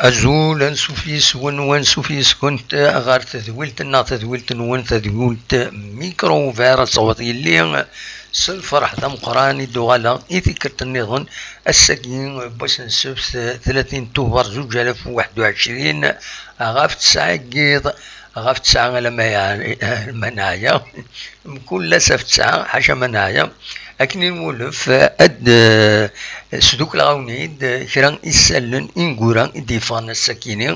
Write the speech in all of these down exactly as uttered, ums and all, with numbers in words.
Azul, ansuf yes-wen, wansuf yes-kent ɣer tedwilt-nneɣ, tadwilt-nwen, tadwilt Micro Ouvert, ad taweḍ yelli s lferḥ d ameqqran i d-uɣaleɣ i tikkelt nniḍen, ass-agi n wass n ssebt, tlatin Tubeṛ zuǧ alaf u waḥed u ɛecrin, ɣef tesɛa n yiḍ, ɣef tesɛa alamma yeɛ-, ma neɛya, mkul ass ɣef tesɛa, ḥaca ma neɛya, akken i nwulef, ad, eh, sdukleɣ-awen-id kra isallen ineggura i d-yeffɣen ass-akini,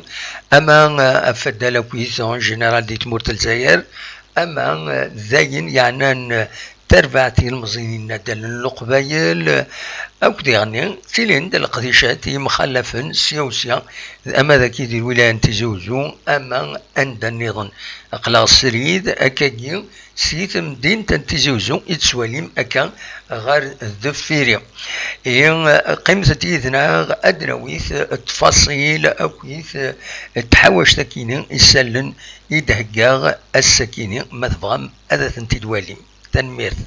ama, eh, ɣef waddal akkit en général di tmurt n Lezzayer, ama, eh, d ayen yeɛnan, eh, tarbaɛt ilemẓiyen inaddalen n Leqbayel, eh, akk diɣenni ttilin-d leqdicat yemxallafen sya u sya, ama d aki di lwilaya n Tizi Uzzu, ama anda nniḍen. Aql-aɣ srid, akkagi, si temdint n Tizi Uzzu i tettwalim akka ɣer deffir-i. Ihi, qqimet-d yid-neɣ ad d-nawi ttfaṣil akkit tḥawact-akini isallen i d-heggaɣ ass-akini, ma tebɣam ad tent-id-twalim. Tanemmirt.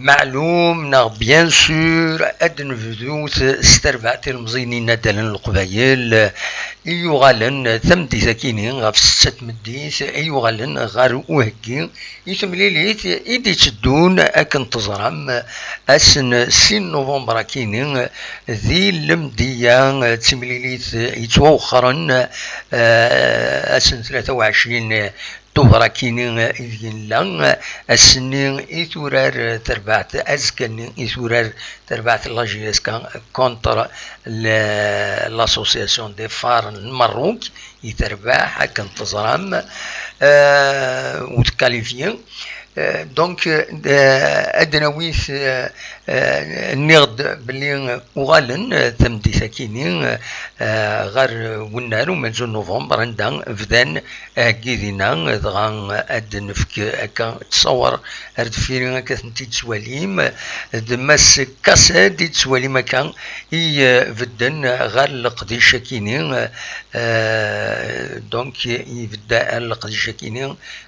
Meɛlum neɣ bien sûr ad d-nebdu s terbaɛt ilemẓiyen inaddalen n Leqbayel i yuɣalen tameddit-akini ɣef setta tmeddit i yuɣalen ɣer uheggi i temlilit i d-itteddun, akken teẓram, ass n sin november akini di Lemdeyya, d timlilit yettwawexxren, eh, ass n tlata u ɛecrin Tubeṛ akini ideg nella, ass-nni i turar terbaɛt, azekka-nni i turar terbaɛt n la J S K contre le-, l'association des phares n Merruk, i terbaḥ akken teẓram, eh, u tkalifyi. Eh, donc, eh, ad d-nawi, eh, eh, nniɣ-d belli uɣalen, eh, tameddit-akini, eh, ɣer wennar umenzu n november, anda bdan aheggi dinna, dɣa ad d-nefk akka ttṣawer ar deffir-i akka tent-id-tettwalim, d Mass Kassad i d-tettwalim akka i, eh, bedden ɣer leqdic-akini, eh, donc ibedda ar leqdic-akini,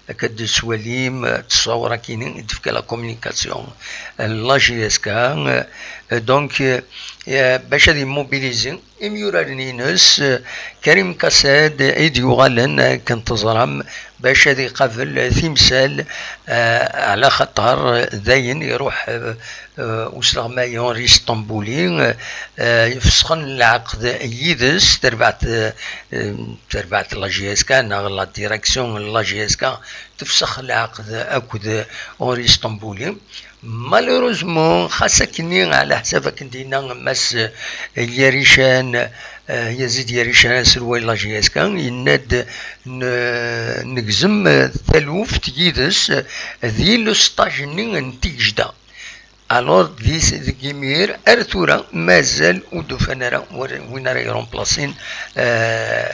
akka d-tettwalim, eh, ttṣawer-akini i d-tefka la communication, eh, la J S K, eh, donc, eh, bac ad immobilizi imyuraren-ines, eh, Karim Kassad i d-yuɣalen, eh, akken teẓram, bac ad iqabel timsal, eh, ɛla xaṭer, eh, dayen iruḥ, eh, eh, usleɣmay Henri Stambouli, eh, eh, fesxen lɛeqd yid-s, terbaɛt, eh, eh, terbaɛt la J S K neɣ la direction n la J S K tefsex lɛeqd akked Henri Stambouli. Malheureusement, xas akkenni, ɛla ḥsab akken d-yenna Mass Yarican, eh, Yazid Yarican, aselway n la J S K, yenna-d n-, negzem, eh, taluft yid-s, eh, di le stage-nni n Tigejda. Alors, di s-, deg imir ar tura, mazal ur d-ufan ara war-, win ara irumplasin, eh,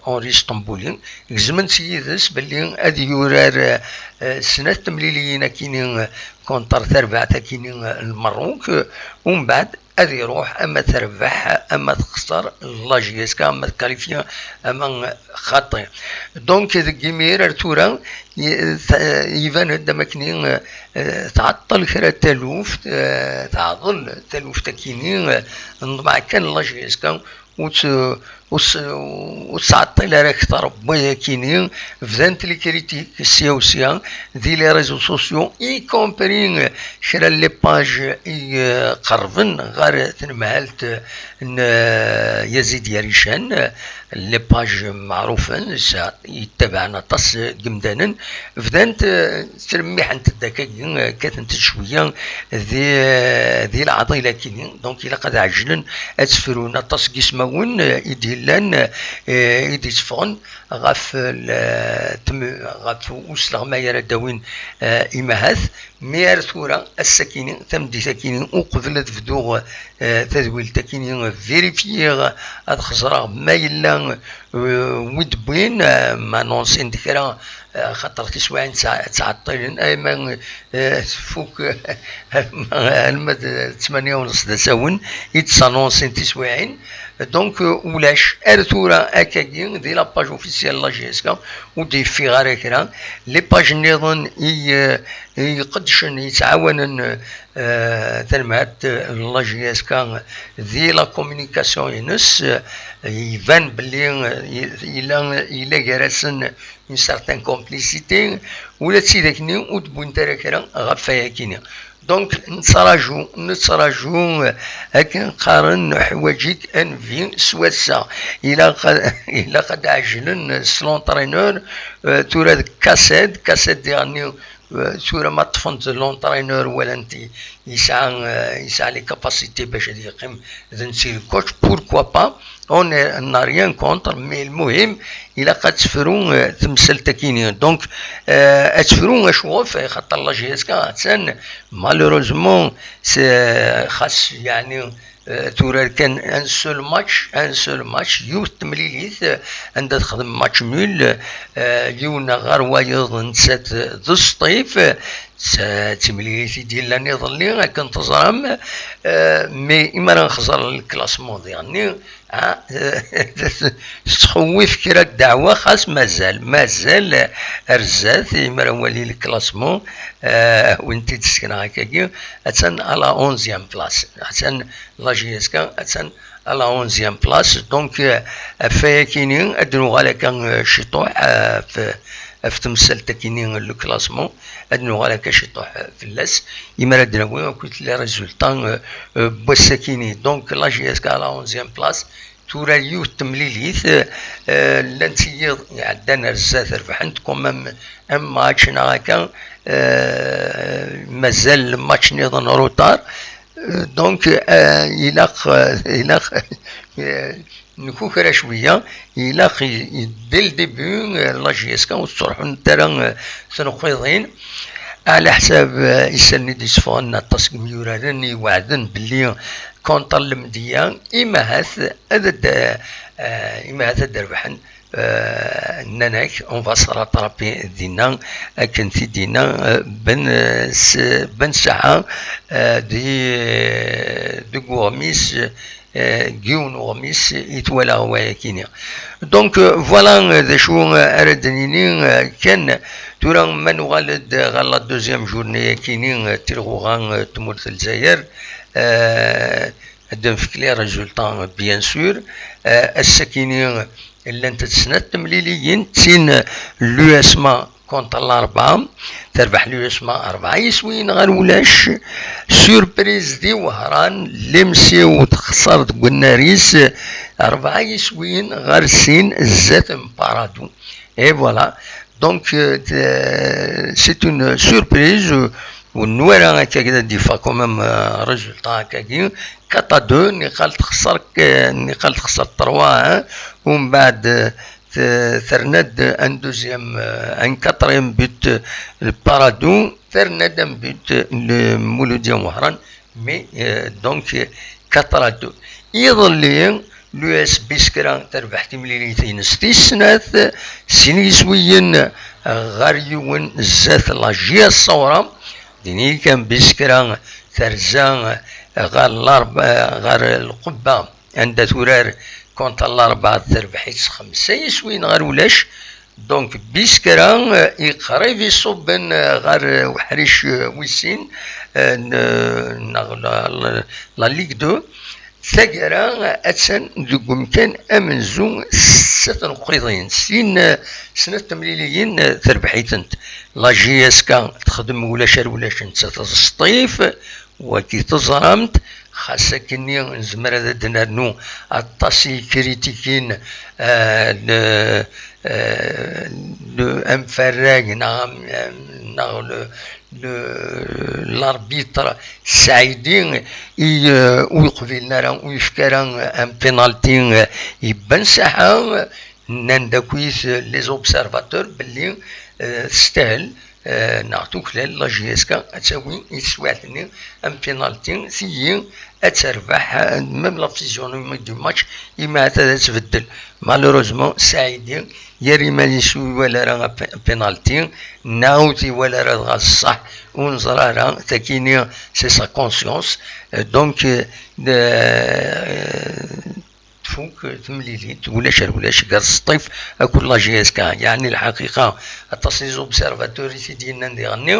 Henri Stambouli. Gezmen-tt yid-s belli ad yurar, eh, snat temliliyin akini, eh, contre terbaɛt akini, eh, n Merruk, eh, umbeɛd ad iruḥ ama terbeḥ, ama texṣer la J S K, ama tkalifya, ama xaṭi. Donc, deg imir ar tura, i-, t-, iban-d am akni, eh, tɛeṭṭel kra taluft, eh, teɛḍel taluft akini, eh, nḍmeɛ kan la J S K, ur tt-, ur s-, ur tesɛeṭṭil ara akter n wayakini, bdant les critiques sya u sya di les réseaux sociaux, y compris kra n les pages i, eh, qerben ɣer tnemhalt n, eh, Yazid Yarican, les pages meɛrufen, sa-, yettabaɛen aṭas n yemdanen, bdant, eh, ttlemmiḥent-d akkagi, eh, kkatent-d cwiya di, eh, di leɛḍil akini. Donc, ilaq ad ɛejlen ad sefrun aṭas n yismawen, eh, i d llan, eh, i d-itteffɣen ɣef l-, tem-, ɣef usleɣmay ara d-awin, eh, imahat. Mi ar tura, ass-akini, tameddit-akini, uqbel ad bduɣ, eh, tadwilt-akini, vérifier, ad xeẓreɣ ma yella, eh, wi d-wwin, eh, ma annoncin-d kra, eh, xaṭer tiswiɛin ttɛ-, ttɛeṭṭilen, ama, eh, tfuk, alma d ttmanya u nṣ d asawen i d-s'annoncin tiswiɛin. Donc, euh, ulac. Ar tura, akkagi, di la page officielle n la J S K, ur d-yeffiɣ ara kra. Les pages nniḍen i, euh, i iqeddcen, yettɛawanen, euh, tanmert n la J S K di la communication-ines, euh, iban belli, euh, yella, yella gar-asen une certaine complicité, ula d tidak-nni ur d-wwint ara kra ɣef wayakini. Donc, nettraǧu, nettraǧu, euh, akken qqaren, nuḥwaǧ-ik anvi s wass-a. Ilaq, ilaq ad ɛejlen s l'entraîneur, euh, tura d Kased, Kased diɣenni, euh, tura ma ṭṭfen-t l'entraîneur, walan-t yesɛa, euh, yesɛa les capacités bac ad yeqqim d netta i le coach, pourquoi pas, on n'a rien contre, mais lmuhim, ilaq ad tefru, euh, temsalt-akini. Donc, euh, ad tefru acɣuf, xaṭer la J S K, attan, malheureusement, c'est, euh, xas, yeɛni, euh, turar kan un seul match, un seul match, yiwet temlilit, euh, anda texdem match nul, euh, yiwen ɣer wayeḍ, nettat d Sṭif, euh, d timlilit i d-yellan iḍelli, akken teẓram, euh, mais imi ara nxeẓer le classement diɣenni, ah, tettxewwif kra ddeɛwa, xas mazal, mazal ar zdat, imi ara nwali le classement, euh, win t-id-sekneɣ akkagi, attan à la onzième place, attan la J S K, attan à la onzième place. Donc, euh, ɣef wayakini, ad nuɣal akka, euh, ciṭuḥ, euh, ɣef, ɣef temsalt-akini, le classement, ad nuɣal akka ciṭuḥ, euh, fell-as, imi ara d-nawi akk les résultats, euh, euh, n wass-akini. Donc, la J S K à la onzième place, tura yiwet temlilit, euh, euh, llant yiḍ iɛeddan ar zdat rebḥent, quand même un match neɣ akka, euh, mazal match niḍen en retard. Euh, donc, euh, ilaq, euh, ilaq, euh, nkukra cwiya, ilaq i, i, dès le début, euh, la J S K ur tettruḥunt ara, euh, tenqiḍin. Ɛla ḥsab, euh, isallen i d-yesseffɣen, aṭas n yimyuraren i iweɛden belli contre Lemdeyya, imahat ad d-, euh, imahat ad d-rebḥen. Euh, nnan-ak, on va se rattraper dinna, akken t-id-yenna, euh, Ben, euh, s-, Ben Saḥa, euh, di, euh, deg uɣmis, euh, deg yiwen uɣmis i twalaɣ wayakini. Donc, euh, voilà, euh, d acu, euh, ara d-nini, euh, kan tura ma nuɣal-d ɣer la deuxième journée-yakini, euh, tirɣuɣa, euh, tmurt n Lezzayer, euh, ad d-nefk les résultats, bien sûr. Euh, ass-akini, llant-d snat temliliyin, d tin l'U S M A contre l'Arba, terbeḥ l'U S M A rebɛa yiswiyen ɣer ulac. Surprise di Wehran, l'Imsiw texṣer deg unnar-is, rebɛa yiswiyen ɣer sin zdat n Paradou. Et voilà. Donc, euh, c'est une surprise. Ur nwara akka d-yeffeɣ quand même, euh, résultat akkagi. Quatre à deux, niqal texṣer, euh, niqal texṣer trois un, umbeɛd, euh, t-, terna-d un deuxième, euh, un quatrième but, euh, le Paradou, terna-d un but, euh, le Mouloudia Wahran, mais, euh, donc, euh, quatre à deux. Iḍelli, l'U S Biskra terbeḥ timlilit-ines tis snat, sin yiswiyen ɣer yiwen zdat la J S Saoura. Din kan Biskra terza ɣer Larba, ɣer Lqubba, anda turar contre l'Arba, terbeḥ-itt xemsa yiswiyen ɣer ulac. Donc, Biskra, euh, iqrib iṣubben, euh, ɣer, euh, uḥric, euh, wis sin, euh, n-, neɣ la, la, la Ligue deux. Taggara, euh, attan deg umkan amenzu, s snat n uqiḍin, sin, euh, snat temliliyin, euh, terbeḥ-itent. La J S K texdem ulac ar ulac, nettat d Sṭif, wagi teẓram-t, xas akkenni nezmer ad d-nernu aṭas i kritikin, euh, n, euh, n, amfarrag neɣ am-, am-, neɣ le, le, l'arbitre Saïdi i, euh, ur yeqbilen ara, ur yefki ara un penalty, euh, iban saḥa, nnan-d akkit les observateurs belli, euh, testahel, euh, neɣ tuklal la J S K ad tawi i teswiɛt-nni un penalty, tigi ad terbeḥ, euh, même la physionomie du match, imi ad tbeddel. Malheureusement, Saïdi, yer iman-is ur iwala ara pe-, penalty, neɣ ur t-iwala ara dɣa ṣṣeḥ, ur neẓri ara, takini c'est sa conscience. Euh, donc, euh, de, euh, tfuk temlilit, ulac ar ulac, gar Sṭif akked la J S K. Yeɛni lḥaqiqa, aṭas n les observateurs i t-id-yennan diɣenni,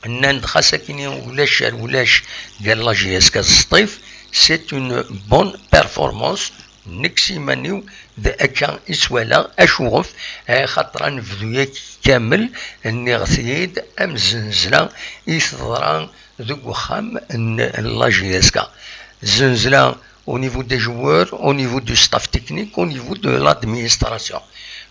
nnan-d xas akini ulac ar ulac gar la J S K d Sṭif, c'est une bonne performance. Nekk s iman-iw d akka i ttwalaɣ, acuɣef? Eh, xaṭer anebdu-yagi kamel, nniɣ-t-id, am zenzla i teḍra deg uxxam n, n la J S K. Zenzla au niveau des joueurs, au niveau du staff technique, au niveau de l'administration.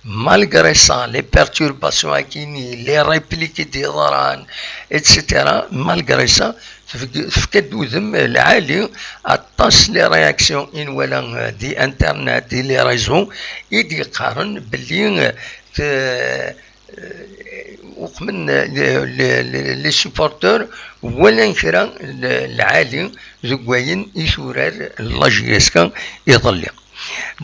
Malgré ça, les perturbations akini, les répliques i d-yeḍran, et cetera, malgré ça, tefk-, tefka-d udem lɛali, aṭas les réactions i nwala, euh, di internet, di les réseaux, i d-yeqqaren belli, euh, te-, uqmen, euh, les, les, les, les supporters walan kra l-, lɛali deg wayen i turar la J S K iḍelli.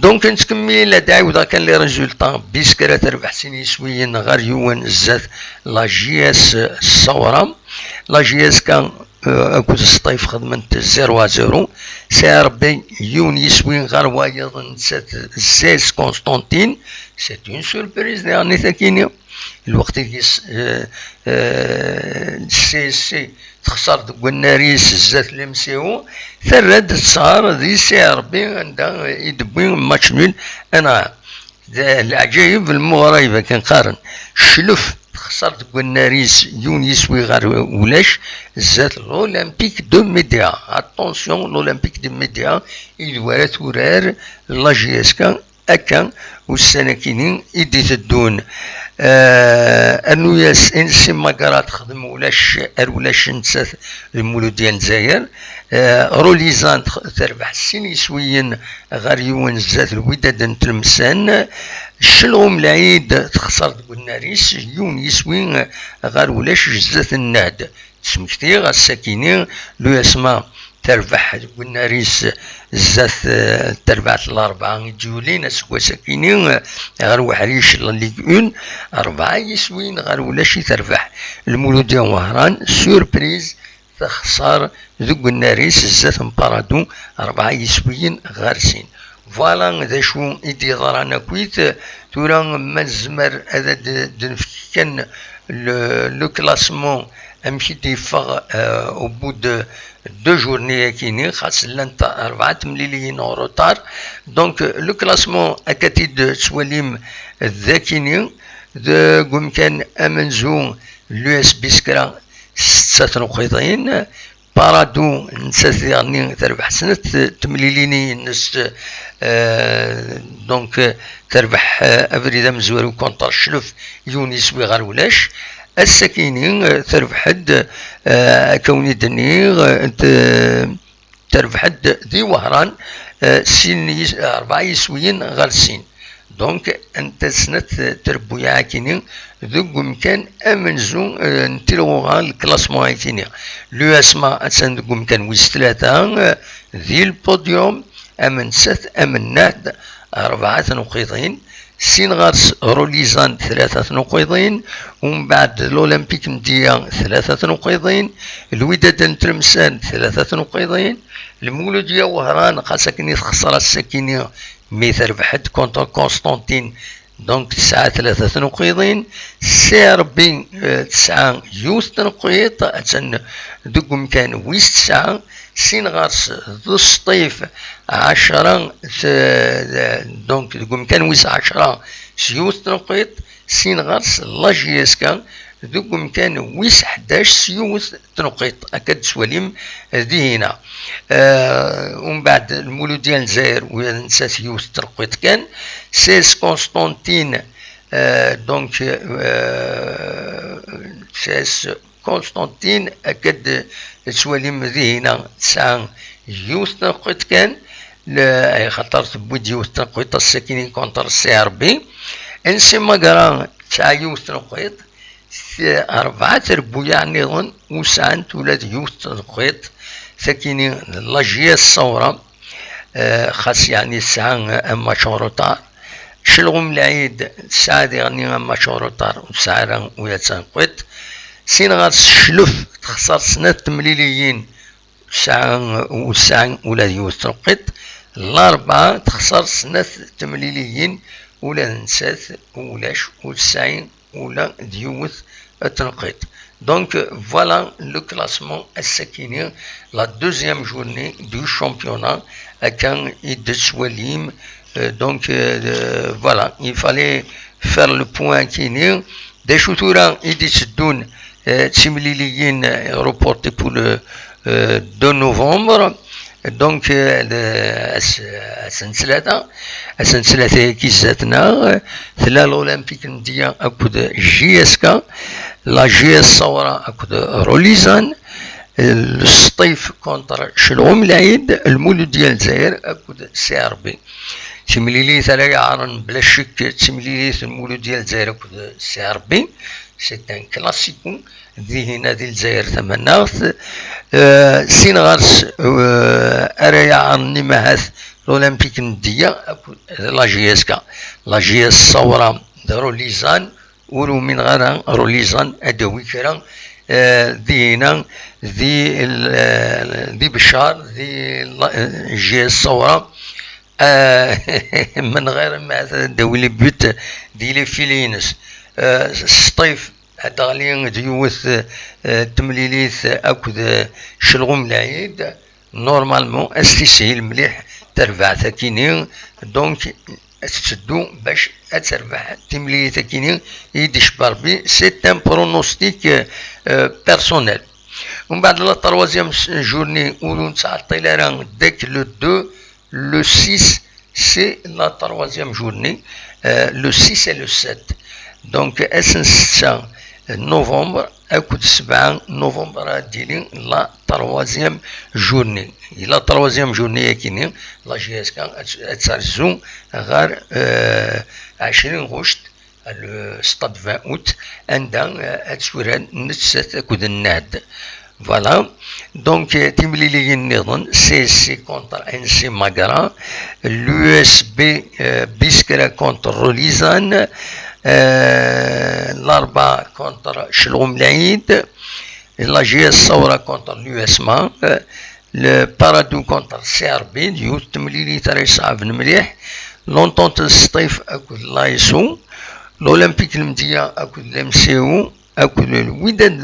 Donc, nettkemmil ad ɛiwdeɣ kan les résultats, Biskra terbeḥ sin yiswiyen ɣer yiwen zdat la J S Sawra. La J S K, euh, akked Sṭif xedment zéro à zéro. C R B yiwen yiswi ɣer wayeḍ, nettat seize Constantine. C'est une surprise, daɣen i takini. Lweqt i gis, euh, euh, C S C texṣer deg unnar-is zdat l M C O, terra-d ttṣar di C R B anda i d-wwi match nul un à un. D leɛǧayeb, lmuɣrayeb akken qqaren. Cclef texṣer deg unnar-is yiwen yiswi ɣer ulac zdat l'Olympique de Média. Attention, l'Olympique de Média i d wara turar la J S K akka ussan-akini i d-iteddun. Eh, rnu-yas N C Magara texdem ulac ar ulac nettat d Muludya n Lezzayer. Eh, Rolizan tex-, terbeḥ sin yiswiyen ɣer yiwen zdat Lwidad n Tlemsan. Ccelɣum Lɛid texṣer deg unnar-is yiwen yiswi ɣer ulac zdat Nnehd. Smektiɣ ass-akini, l'U S M A terbeḥ deg unnar-is zdat, eh, terbaɛt n Larebɛa i d-yulin aseggas-akini, eh, ɣer uḥric n la Ligue un, rebɛa yiswiyen ɣer ulac i terbeḥ. Lmuludya n Wehran, surprise, texṣer deg unnar-is zdat n Paradou, rebɛa yiswiyen ɣer sin. Voilà d acu i d-yeḍran akkit. Tura ma nezmer ad d-, d-nefk kan le, le classement, amek i d-yeffeɣ, euh, au bout de deux journées-akini, xas llant rebɛa temliliyin en retard. Donc, le classement akka t-id-tettwalim d akini, deg umkan amenzu, l'U S Biskra, setta tnuqiḍin, Paradou, nettat diɣenni terbeḥ snat temlilin-ines, euh, donc, euh, terbeḥ, euh, abrid amezwaru contre Cclef, yiwen yiswi ɣer ulac. Ass-akini, euh, terbeḥ-d, euh, akka wen-d-nniɣ, euh, te-, terbeḥ-d di Wehran, euh, sin yis-, rebɛa yiswiyen ɣer sin. Donc, anta snat trebbuyaɛ-akini deg umkan amenzu, eh, n tilɣuɣa, le classement-akini. L'U S M A attan deg umkan wis tlata, eh, di le podium, am nettat, am Nnehd, rebɛa tnuqiḍin, sin ɣer-s Rolizan, tlata tnuqiḍin, umbeɛd l'Olympique Mdiya, tlata tnuqiḍin, Lwidad n Tlemsan, tlata tnuqiḍin, Lmuludya Wehran, xas akken i texṣer ass-akini, mi terbeḥ-d contre Constantine, donc tesɛa tlata tnuqiḍin. C R B, eh, tesɛa yiwet tnuqiḍt, attan deg umkan wis tesɛa, sin ɣer-s d Sṭif, ɛecra, t-, donc deg umkan wis ɛecra s yiwet tnuqiḍt, sin ɣer-s la J S K, deg umkan wis ḥdac s yiwet tnuqiḍt, akka d-tettwalim dihina. Eh, umbeɛd Lmuludya n Lezzayer, ula d nettat yiwet tnuqiḍt kan, seize Constantine, eh, donc, eh, S S Constantine, akka d-tettwalim dihina tesɛa yiwet n tneqqiṭ kan, xaṭer tewwi-d yiwet n tneqqiṭ ass-akini contre C R B. N C Magra tesɛa yiwet n tneqqiṭ, rebɛa trebbuyaɛ nniḍen ur sɛant ula d yiwet n tneqqiṭ. Takini d la J S Ṣawra, xas yeɛni tesɛa un match en retard. Celɣum Lɛid tesɛa diɣenni un match en retard, ur tesɛi ara ula d taneqqiṭ. Sin ɣer Cclef texṣer snat temliliyin, ur tesɛi ula d yiwet n tneqqiṭ. Larebɛa texṣer snat temliliyin, ula d nettat ulac, ur tesɛi ula d yiwet n tneqqiṭ. Donc voilà le classement ass-akini, la deuxième journée du championnat, akka i d-tettwalim. Donc voilà, il fallait faire le point akini. D acu tura i d-itteddun d timliliyin reportées pour le deux novembre. Donc ass n ttlata, ass n ttlata yagi zdat-neɣ, tella l'Olympique Mdiyya akked J S K, la J S Ṣawra akked Rolizan, Sṭif contre Celɣum Lɛid, Lmuludya Lezzayer akked C R B. Timlilit ara yaɛren bla ccek d timlilit n Lmuludya Lezzayer akked C R B. C'est un classico. Dihina di Lezzayer tamaneɣt. Sin ɣer-s ara yaɛren imahat l'Olympique Mdiyya akked la J S K. La J S Ṣawra d Rolizan, ur umineɣ ara Rolizan ad d-awi kra dihina di Beccar, di J S Ṣawra. من غير ما تداوي les buts دي les filets-ines. Sṭif ad d-teɣli d yiwet temlilit akked Celɣum Lɛid. Normalement ad s-tishil mliḥ terbaɛt akini. Donc ad tetteddu bac ad terbeḥ timlilit akini i d-icebba Rebbi. C'est un pronostic personnel. Umbeɛd la troisième journée ur nettɛeṭṭil ara, deg le deux, le six, c'est la troisième journée, le six et le sept. Donc ass n ssetta novembre akked ssebɛa novembre ad d-tili la troisième journée. La troisième journée akini la J S K ad terzu ɣer ɛecrin ɣuct, le stade vingt août, anda ad tturan nettat akked Nnad. Voilà. Donc timliliyin nniḍen, C S C contre N C Magra, l'U S B Biskra contre Rolizan, Larebɛa contre Celɣum Lɛid, la J S Ṣawra contre l'U S M A, le Paradou contre C R B, d yiwet temlilit ara iṣeɛben mliḥ. L'Entente n Sṭif akked l'A S O, l'Olympique n Mdiyya akked l'M C O, akked Lwidad,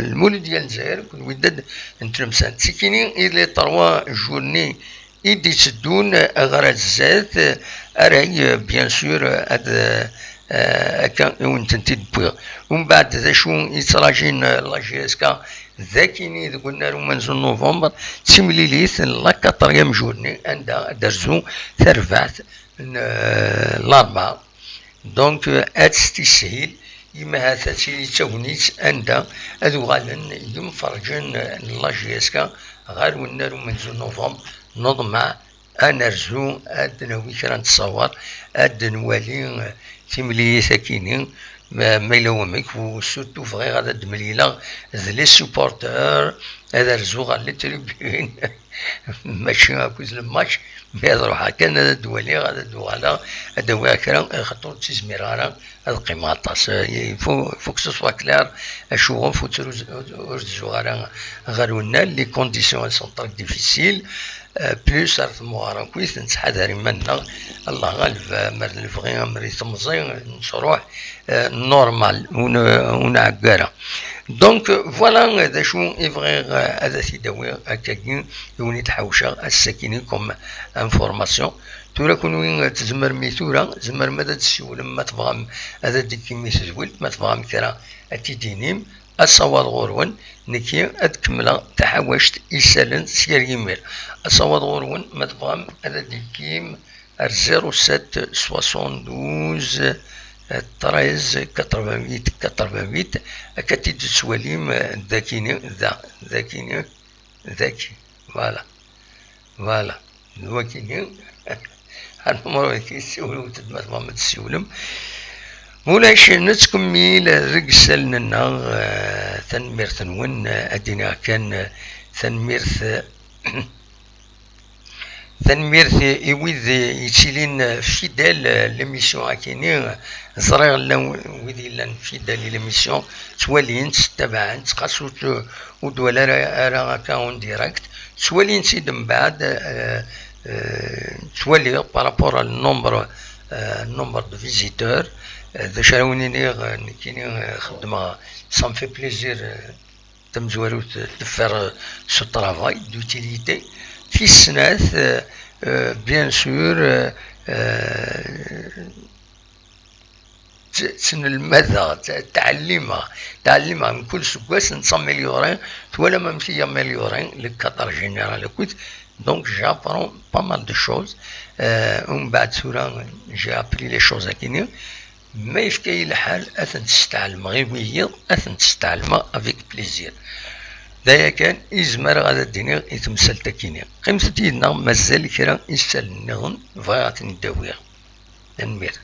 Lmuludya n Lezzayer akked Lwidad n Tlemsan. Tikini i les trois journées i d-itteddun ɣer zdat, ara bien sûr ad akka i wen-tent-id-wwiɣ. Umbeɛd d acu i ttṛajin la J S K d akini deg unnar umenzu n novembre, d timlilit n la quatrième journée anda ad d-terzu terbaɛt n Larebɛa. Donc ad s-tishil, imahat ad tili d tagnit anda ad uɣalen yimferǧen n la J S K ɣer unnar umenzu n novembre. Neḍmeɛ ad nerzu, ad d-nawi kra n ttṣawer, ad d-nwali timlilit akini, ma yella wamek. U surtout bɣiɣ ad d-mlileɣ d les supporters, ad rzuɣ ɣer les tribunes. Mačči akked le match, mais ad ruḥeɣ kan ad d-waliɣ, ad d-uɣaleɣ, ad d-awiɣ kra, axaṭer ur ttizmireɣ ara ad qqimeɣ aṭas. Il faut, faut que ce soit clair, acuɣef ur ttru-, ur tzuɣ ara ɣer unnar. Les conditions elles sont très difficiles. Plus ar tmuɣar akkit, nettḥadar iman-nneɣ. Allah ɣaleb, mer d lebɣi, mer d temẓi, nettruḥ normal, ur nɛeggu ara. Donc voilà d acu i bɣiɣ ad t-id-awiɣ akkagi i wen-id-ḥawceɣ ass-akini comme information. Tura kunwi tzemrem i tura, tzemrem ad d-tessiwlem ma tebɣam ad d-tekkimem i tedwilt, ma tebɣam kra ad t-id-tinim, asawaḍ ɣur-wen, nekki ad kemmleɣ taḥawact isallen s yal yimir. Asawaḍ ɣur-wen, ma tebɣam ad d-tekkim ar zéro sept soixante-douze treize quatre-vingt-huit quatre-vingt-huit, akka t-id-tettwalim, eh, dakini, da, dakini, daki, voilà, voilà, d wakini, anumru-agi, siwlewt-d ma tebɣam ad tessiwlem. Ulac, nettkemmil deg isallen-nneɣ, eh, tanemmirt-nwen, eh, ad d-iniɣ kan, eh, tanemmirt, eh, Tanemmirt i, i wid yettilin fidèle, eh, l'émission akini. Ẓriɣ llan wid yellan fidèle i l'émission, ttwalin-tt, ttabaɛen-tt, xas ur tt-, ur d-wala ara, ara akka en direct, ttwalin-tt-id mbeɛd, eh, eh, ttwaliɣ par rapport à le nombre, eh, nombre de visiteurs, eh, d acu ara wen-iniɣ, eh, nekkini, eh, xeddmeɣ, ça me fait plaisir, eh, tamezwarut, de faire, euh, ce travail d'utilité. Tis snat, euh, euh, bien sûr, euh, euh, tt-, ttnelmadeɣ, tt-, ttɛellimeɣ, ttɛellimeɣ mkul aseggas, nettamelyuri, twalam amek i amelyuri le cadre général akked, donc j'apprends pas mal de choses. Euh, umbeɛd tura, j'ai appris les choses akini. Ma yefka-yi lḥal, ad tent-steɛlmeɣ i wiyiḍ, ad tent-steɛlmeɣ avec plaisir. D aya kan i zemreɣ ad d-iniɣ i temsalt-akini. Qqimet-d yid-neɣ, mazal kra isallen nniḍen bɣiɣ ad ten-id-awiɣ. Tanemmirt.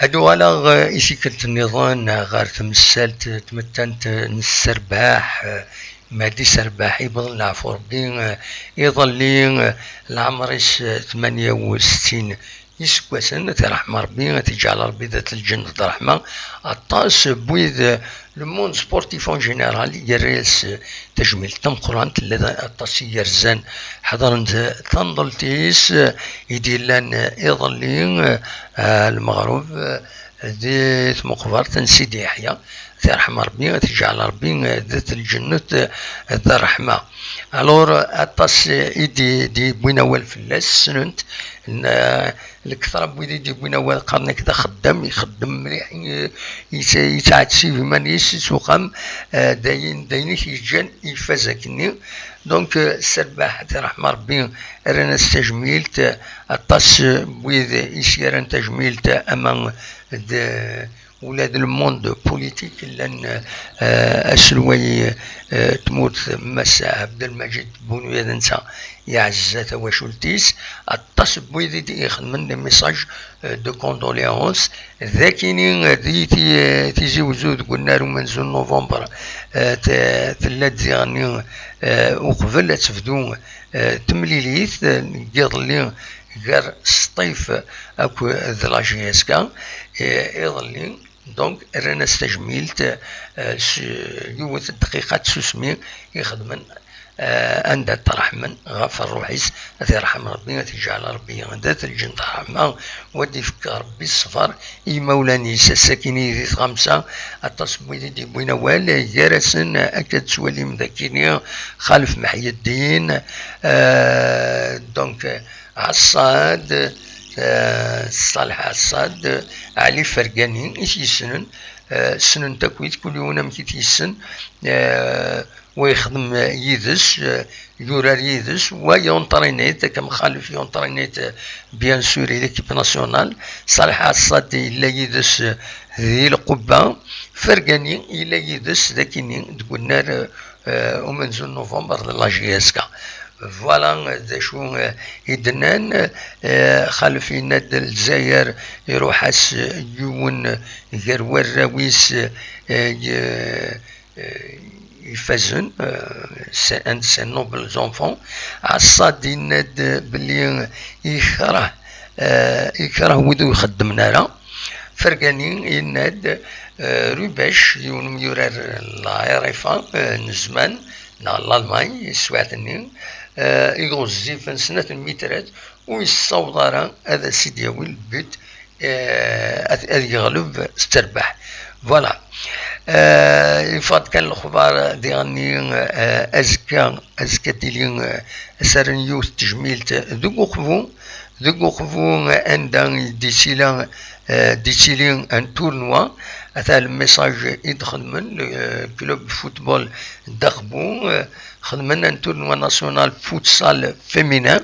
Ad uɣaleɣ, eh, i tikkelt nniḍen, eh, ɣer temsalt, eh, tmettant, eh, n Sserbaḥ, eh, Mehdi Sserbaḥ, iwweḍ leɛfu Rebbi, eh, iḍelli, eh, leɛmer-is, eh, tmanya u settin iseggasen, ad t-iṛḥem Rebbi, ad t-iǧɛel Rebbi dat lǧennet d ṛṛeḥma. Aṭas n wid, eh, le monde sportif en général, yerra-yas, eh, tajmilt tameqqrant, llan aṭas i yerzan ḥeḍren t-, tanḍelt-is, eh, i d-yellan, eh, iḍelli, eh, eh, lmeɣreb, eh, di tmeqbert n Sidi Yeḥya, ad t-iṛḥem Rebbi, ad t-iǧɛel Rebbi, eh, dat lǧennet, eh, d ṛṛeḥma. Alors, eh, aṭas, eh, i d-, d-yewwin awal fell-as, ssnen-t, n-, eh, Lektra n wid i d-yewwin awal qqaren-ak d axeddam, ixeddem mliḥ, i-, yet-, yettɛettib iman-is s uxxam, eh, d ayen, d ayen i t-yeǧǧan ifaz akkenni. Donc, eh, Sserbaḥ, ad t-iṛḥem Rebbi, rran-as tajmilt, eh, aṭas, eh, n wid i s-yerran tajmilt, eh, ama d, ula d le monde politique, llan, eh, aselway, eh, tmurt, Mass Abdelmajid Bounouya, d netta iɛezza tawacult-is, aṭas n wid i d-ixedmen des messages, eh, de condoléances. D akini, eh, di ti-, eh, Tizi Wezzu deg unnar umenzu n novembre, eh, te-, tella-d diɣenni, eh, uqbel ad tebdu, eh, temlilit, eh, n yiḍelli gar Sṭif akked la J S K, eh, iḍelli. Donc, rran-as tajmilt, eh, s yiwet n dqiqa n tsusmi i xedmen, eh, anda ṭṭerḥmen ɣef ṛṛuḥ-is, ad t-iṛḥem Rebbi, ad t-iǧɛel Rebbi dat lǧennet ṛṛeḥma, u ad d-ifk Rebbi ṣṣber i yimawlan-is. Ass-akini di tɣamsa, aṭas n wid i d-yewwin awal, gar-asen, akka d-tettwalim d akini, Xalef Meḥyeddin, eh, donc, Ɛeṣṣad, eh, Ṣaleḥ Ɛeṣṣad, Ɛli Fergani, i t-yessnen, eh, ssnen-t akkit, kul yiwen amek i t-yessen, eh, wa yexdem yid-s, eh, yurar yid-s, wa yunṭrinit, akka Mxalef yunṭrinit, eh, bien sûr, i l'équipe nationale. Ṣaleḥ Ɛeṣṣad yella yid-s, eh, di Lqubba. Fergani yella yid-s d akini deg unnar, eh, eh, umenzu n november d la J S K. Voilà, eh, d acu, eh, i d-nnan, eh, Xalef yenna-d Lezzayer iruḥ-as, eh, yiwen, eh, gar warraw-is, eh, eh, ifazen, eh, c'est un de ses nobles enfants. Ɛeṣṣad yenna-d belli ikreh, eh, ikreh wid ur ixeddmen ara. Fergani yenna-d, eh, Rubac, yiwen umyurar n la R F A, eh, n zzman, neɣ n Lalman, teswiɛt-nni, eh, i ɣezzifen snat n lmitrat, ur yessaweḍ ara ad as-id-yawi lbut, eh, ad, ad yeɣleb s terbaḥ. Voilà. Eh, yeffeɣ-d kan lexbar diɣenni, eh, azekka, azekka ad tili, eh, ad s-rren yiwet n tejmilt deg Uqbu, deg Uqbu, eh, anda i d-ittili, eh, d-ittili un tournoi, ata le message i d-xedmen, le, eh, club football d'Aqbu, eh, xedmen un tournoi national futsal féminin.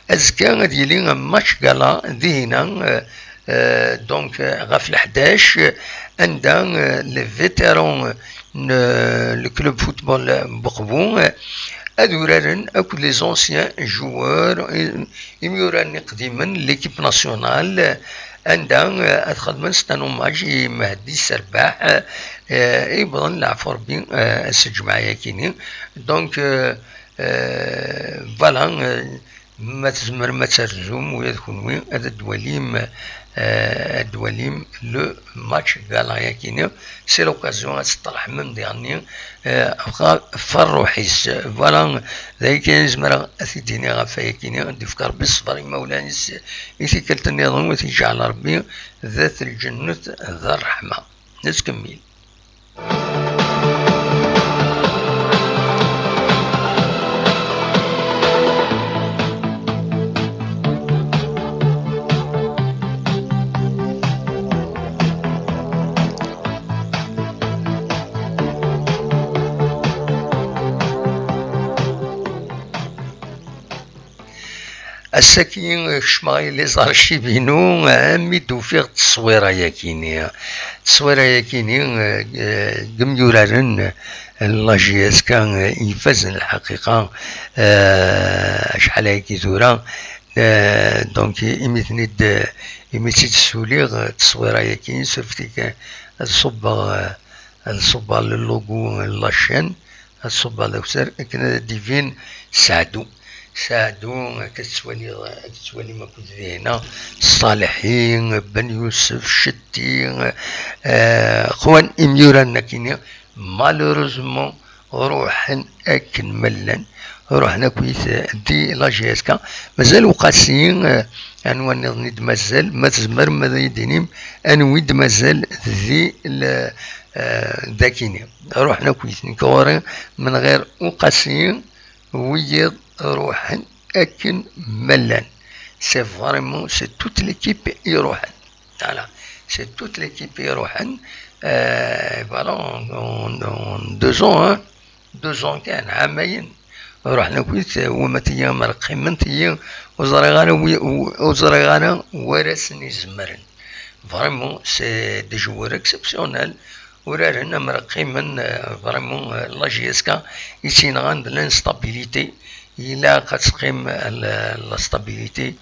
Azekka ad yili un match gala dihina, eh, eh, donc, eh, ɣef leḥdac, eh, anda, eh, les vétérans n, eh, le club football n Buqbu, eh, ad uraren akked les anciens joueurs, eh, imyuraren iqdimen, l'équipe nationale, eh, anda, eh, ad xedmen c'est un hommage i Mehdi Serbaḥ, eh, eh, i yewwḍen leɛfu Rebbi, eh, ass n lǧemɛa-yakini. Donc, eh, eh, voilà, eh, Ma tzemrem ad terzum, ula d kenwi, ad d-twalim, eh, ad d-twalim le match gala-yakini. C'est l'occasion ad teṭṭerḥmem diɣenni, eh, ɣef rruḥ-is. Voilà, d aya kan i zemreɣ ad t-id-iniɣ ɣef wayakini. Ad d-ifk Rebbi ṣṣber i imawlan-is i tikkelt nniḍen, u ad t-iǧɛel Rebbi d at lǧennet d ṛṛeḥma. Nettkemmil. Ass-agi kecmeɣ i les archives-inu, armi d-ufiɣ tteswira-yakini. Tteswira-yakini, eh, eh, deg imyuraren n la J S K, eh, ifazen lḥaqiqa, eh, acḥal ayagi tura, eh, donc imi ten-id, imi tt-id-ssuliɣ, eh, tteswira-yakini, surfet-ik, eh, ad ṣubbeɣ, eh, ad ṣubbeɣ le logo n la chaîne, ad ṣubbeɣ d akessar akken ad d-ibin Saɛdu. Saɛdu, akka tettwaliḍ, ad tettwalim akked dihna, Ṣaleḥi, Ben Yusef, Cetti, eh, qwan imyuran akini, malheureusement, ruḥen akken ma llan, ruḥen akkit di la J S K. Mazal Uqasi, eh, anwa nniḍen i d-mazal, ma tzemrem ad iyi-d-inim anwi d-mazal di l-, eh, dakini. Ruḥen akkit, nekk ɣur-i, من غير Uqasi, wiyiḍ ruḥen akken ma llan. C'est vraiment, c'est toute l'équipe i ruḥen. Voilà, c'est toute l'équipe i ruḥen. Euh, voilà, en, en, en deux ans, hein, deux ans kan, ɛamayen. Ruḥen akkit, wama tigi amer qqimen tigi, ur ẓriɣ ara wi-, ur ẓriɣ ara wara sen-izemren. Vraiment, c'est des joueurs exceptionnels. Uraren amer qqimen, euh, vraiment, euh, la J S K i tt-yenɣan d l'instabilité. Ilaq ad teqqim, euh, la, la stabilité.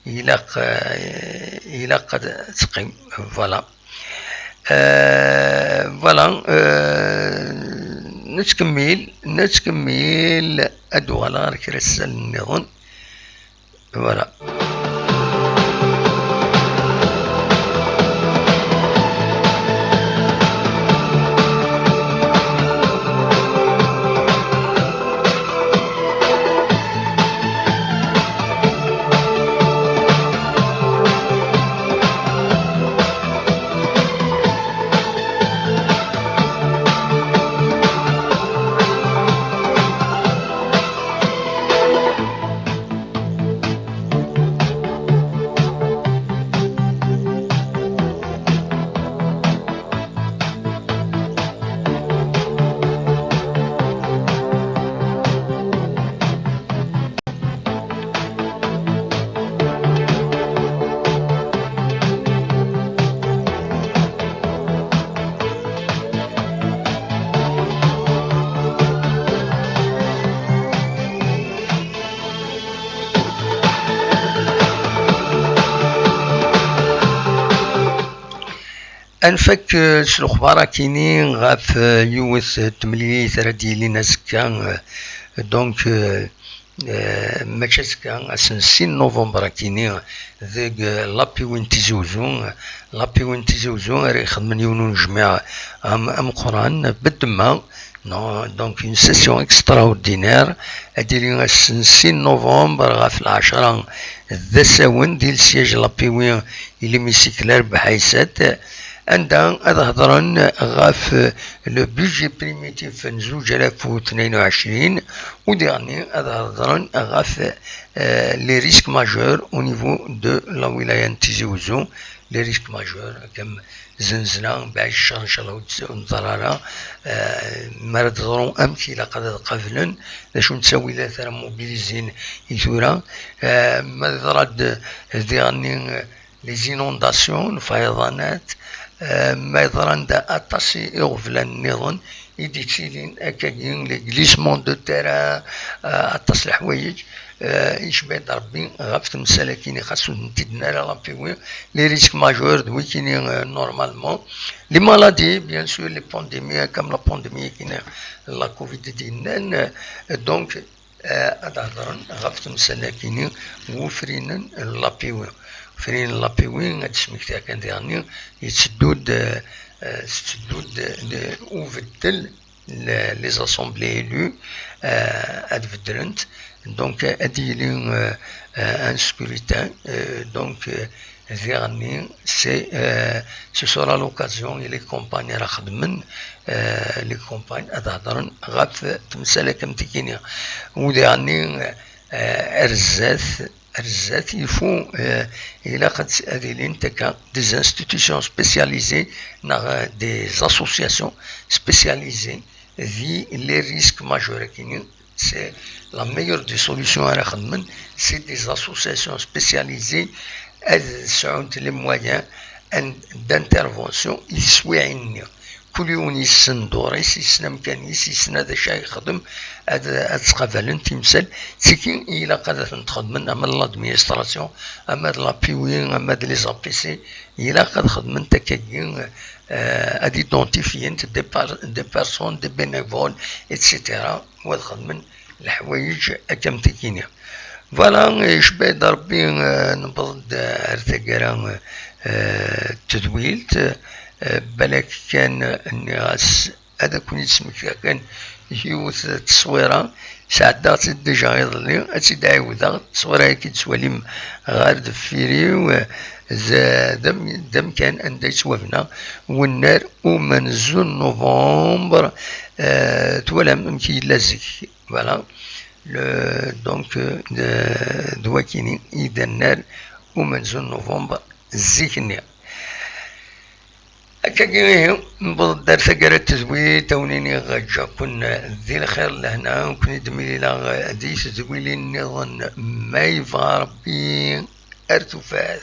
Ilaq, euh, ilaq ad teqqim. Voilà. Euh, voilà, euh, nettkemmil, nettkemmil, ad uɣaleɣ ar kra n yisallen nniḍen. Voilà. Ad nfak, eh, s lexbar akini ɣef, eh, yiwet, eh, temlilit ara d-yilin azekka, eh, donc, eh, Eh, mačči azekka, ass n sin novembre akini, deg, eh, lapiwin n Tizi Uzzu. Lapiwin n Tizi Uzzu ara ixedmen yiwen unejmiɛ am-, ameqqran, beddemma, non, donc une session extraordinaire, ad d-tili ass n sin novembre ɣef lɛecra d asawen di le siège lapiwi i l'hémicycle Rabeḥ Aysat, anda ad hedren ɣef, eh, le budget primitif n zuǧ alaf u tnayen u ɛecrin, u diɣenni ad hedren ɣef, eh, les risques majeurs au niveau de la wilaya n Tizi Uzzu, les risques majeurs, comme zenzla, mbeɛd ccer, ncallah ur tt-, ur neḍra ara, eh, mi ara d-teḍru, amek ilaq ad qablen, d acu n ttawilat ara mobilizin i tura, eh, ma teḍra-d diɣenni, eh, les inondations, lfayeḍanat, eh, ma yeḍran-d aṭas i iɣeblan nniḍen i d-yettilin, akkagi, les glissements de terrain, eh, aṭas leḥwayeǧ, eh, icba-d Rebbi ɣef temsal-akini, xas ur tent-id-nerra lapiwi, les risques majeurs d wikini, eh, normalement. Les maladies, bien sûr, les pandémies, comme la pandémie akini, la covid i d-yennan, eh, donc, eh, ad hedren ɣef temsal-akini n wufrinen n lapiwi. Ufrin n lapiwi, ad d-smektiɣ kan diɣenni, yetteddu-d, eh, eh, tetteddu-d, eh, ubeddel, le-, les assemblées élues, eh, ad beddlent. Donc, eh, ad yili, eh, eh, un scrutin, eh, donc, eh, diɣenni, c'est, eh, ce sera l'occasion i les campagnes ara xedmen, eh, les campagnes ad hedren ɣef temsal-akini. U diɣenni, eh, ar zdat, ar zdat, il faut, eh, ilaq ad, ad ilint akka des institutions spécialisées neɣ, eh, des associations spécialisées di les risques majeurs akini. C'est la meilleure des solutions ara xedmen, c'est des associations spécialisées ad sɛunt les moyens en-, d'intervention i teswiɛin-nni. Kul yiwen yessen dduṛ-is, yessen amkan-is, yessen ad acu ara yexdem, ad, ad ttqabalen timsal. Tigi ilaq ad tent-xedmen ama d l'administration, ama d lapiwi, ama d les A P C, ilaq ad xedment akkagi, eh, ad identifient des par-, des personnes, des bénévoles, et cetera. U ad xedmen leḥwayeǧ akka am tikini. Voilà, icba-d Rebbi, eh, newweḍ-d ar taggara, eh, n tedwilt, eh, balak kan nniɣ-as ad akun-id-smektiɣ kan yiwet n tteswira, sɛeddaɣ-tt-id déjà iḍelli, ad tt-id-ɛiwdeɣ, tteswira-agi i d-tettwalim ɣer deffir-iw, eh, d, d am-, d amkan anda yettwabna wennar umenzu n novembre, eh, twalam amek yella zik. Voilà. Le, donc, euh, d, d wakini i d annar umenzu n novembre zik-nni. Akkagi ihi, newweḍ-d ar taggara n tedwilt, a wen-iniɣ ǧǧaken di lxir d lehna, ur ken-id-milileɣ di tedwilin nniḍen ma yebɣa Rebbi. Ar tufat.